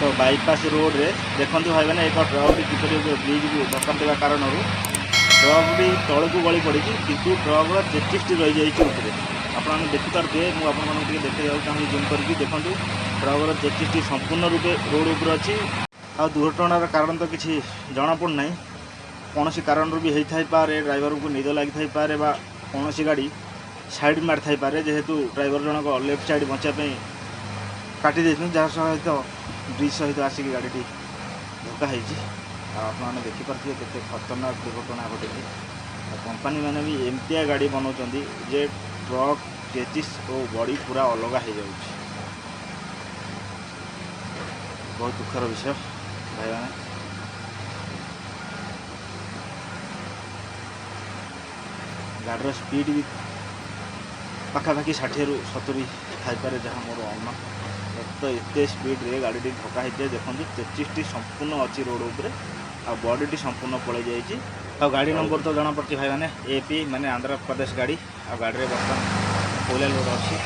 ତ ବାଇପାସ୍ ରୋଡ଼ରେ ଦେଖନ୍ତୁ ଭାଇମାନେ, ଏକ ଟ୍ରକ୍ଟି କିପରି ବ୍ରିଜ୍କୁ ଧକ୍କା ଦେବା କାରଣରୁ ଟ୍ରକ୍ଟି ତଳକୁ ଗଳି ପଡ଼ିଛି, କିନ୍ତୁ ଟ୍ରକ୍ର ଚେଚିସଟି ରହିଯାଇଛି ଉପରେ। ଆପଣମାନେ ଦେଖିପାରୁଥିବେ, ମୁଁ ଆପଣମାନଙ୍କୁ ଟିକେ ଦେଖାଇବାକୁ ଚାହୁଁଛି ଜୁମ୍ କରିକି। ଦେଖନ୍ତୁ, ଟ୍ରକ୍ର ଚେଚିସଟି ସମ୍ପୂର୍ଣ୍ଣ ରୂପେ ରୋଡ଼ ଉପରେ ଅଛି। ଆଉ ଦୁର୍ଘଟଣାର କାରଣ ତ କିଛି ଜଣାପଡ଼ୁନାହିଁ। କୌଣସି କାରଣରୁ ବି ହେଇଥାଇପାରେ, ଡ୍ରାଇଭରକୁ ନିଦ ଲାଗିଥାଇପାରେ ବା କୌଣସି ଗାଡ଼ି ସାଇଡ଼୍ ମାରିଥାଇପାରେ। ଯେହେତୁ ଡ୍ରାଇଭର ଜଣକ ଲେଫ୍ଟ ସାଇଡ଼୍ ବଞ୍ଚିବା ପାଇଁ କାଟି ଦେଇଛନ୍ତି, ଯାହା ସହିତ ବ୍ରିଜ୍ ସହିତ ଆସିକି ଗାଡ଼ିଟି ଧକ୍କା ହେଇଛି। ଆଉ ଆପଣମାନେ ଦେଖିପାରୁଥିବେ କେତେ ଖତରନାକ ଦୁର୍ଘଟଣା ଘଟିଛି। ଆଉ କମ୍ପାନୀମାନେ ବି ଏମିତିଆ ଗାଡ଼ି ବନାଉଛନ୍ତି ଯେ ଟ୍ରକ୍ ଚେଚିସ୍ ଓ ବଡ଼ି ପୁରା ଅଲଗା ହେଇଯାଉଛି। ବହୁତ ଦୁଃଖର ବିଷୟ ଭାଇମାନେ। ଗାଡ଼ିର ସ୍ପିଡ଼ ବି ପାଖାପାଖି 60ରୁ 70 ଥାଇପାରେ, ଯାହା ମୋର ଅନୁମାନ। ତ ଏତେ ସ୍ପିଡ଼ରେ ଗାଡ଼ିଟି ଧକ୍କା ହେଇଥାଏ। ଦେଖନ୍ତୁ, ଚେଚିସଟି ସମ୍ପୂର୍ଣ୍ଣ ଅଛି ରୋଡ଼ ଉପରେ ଆଉ ବଡ଼ିଟି ସମ୍ପୂର୍ଣ୍ଣ ପଳେଇ ଯାଇଛି। ଆଉ ଗାଡ଼ି ନମ୍ବର ତ ଜଣାପଡ଼ୁଛି ଭାଇମାନେ, ଏ ପି, ମାନେ ଆନ୍ଧ୍ରପ୍ରଦେଶ ଗାଡ଼ି। ଆଉ ଗାଡ଼ିରେ ବର୍ତ୍ତମାନ କୋଇଲା ଲୋଡ଼ ଅଛି।